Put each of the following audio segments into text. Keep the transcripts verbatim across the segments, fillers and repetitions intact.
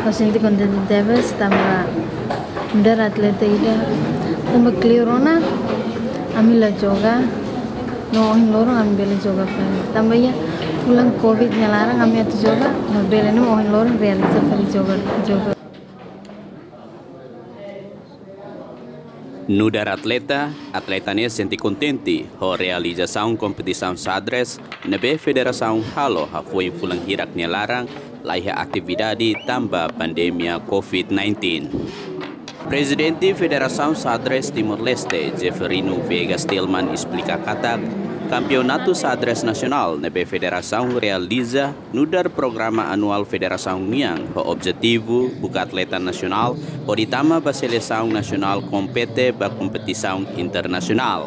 Ha'u sente kontente tebes tanba nu'udar atleta ida, tanba kleur ona ami la joga, no ohin loron ami bele joga fali. Tanba iha fulan covid nia laran ami atu joga, no bele ne'e ohin loron realiza fali joga, joga. Nu'udar atleta, atleta ne'e sente kontente ho realizasaun kompetisaun xadrez ne'ebé federasaun halo hafoin fulan hirak nia laran, laiha atividade tanba pandemia covid nineteen. Prezidente Federasaun Xadrez Timor-Leste, Zeferino Viegas Tilman, esplika katak, Kampeonatu Xadrez Nasionál ne'ebé federasaun realiza nu'udar programa anuál federasaun nian, ho objetivu buka atleta nasionál hodi tama ba selesaun nasionál kompete ba kompetisaun internasionál,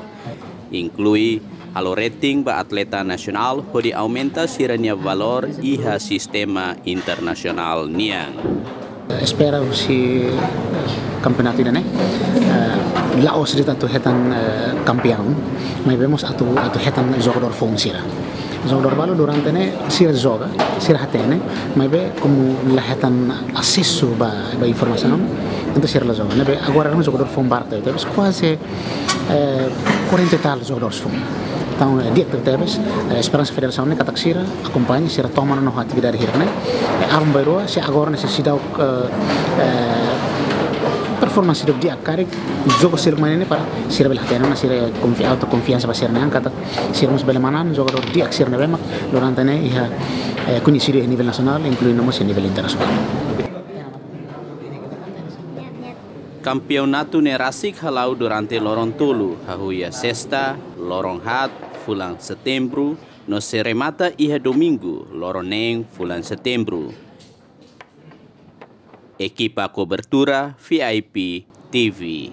inklui halo rating ba atleta nasionál hodi aumenta sira-nia valór iha sistema internasionál nian. Espera husi kampeonatu ida-ne'e, eh, la'ós de'it atu hetan, eh, kampeaun, maibé mós atu, atu hetan jogadór foun sira. Jogadór balu durante ne'e sira joga, sira hatene, maibé komu la hetan asesu ba, ba informasaun, entaun sira la joga. Ne'ebé agora ne'e jogadór foun barak tebes, kuaze, eh, kuarenta e tal jogadores foun. Entaun, eh, di'ak tebes, eh, esperansa federasaun ne'e katak sira akompaña, sira toman ona atividade hirak ne'e. Eh, aban-bainrua, se agora ne'e seidauk, eh, eh, performance seidauk di'ak karik, jogu seluk mai ne'e para sira bele hatene ona, sira konfi-, autokonfiansa ba sira-nia an katak sira mós bele manán jogadór di'ak sira ne'ebé mak durante ne'e iha, eh, koñesidu iha nivel nasionál, inkluindo mós iha nivel internasionál. Kampeonatu ne'e rasik hala'o durante loron tolu, hahú iha sesta, loron haat, fulan setembru, no sei remata iha domingu, loron neen, fulan setembru. Ekipa kobertura, V I P T V.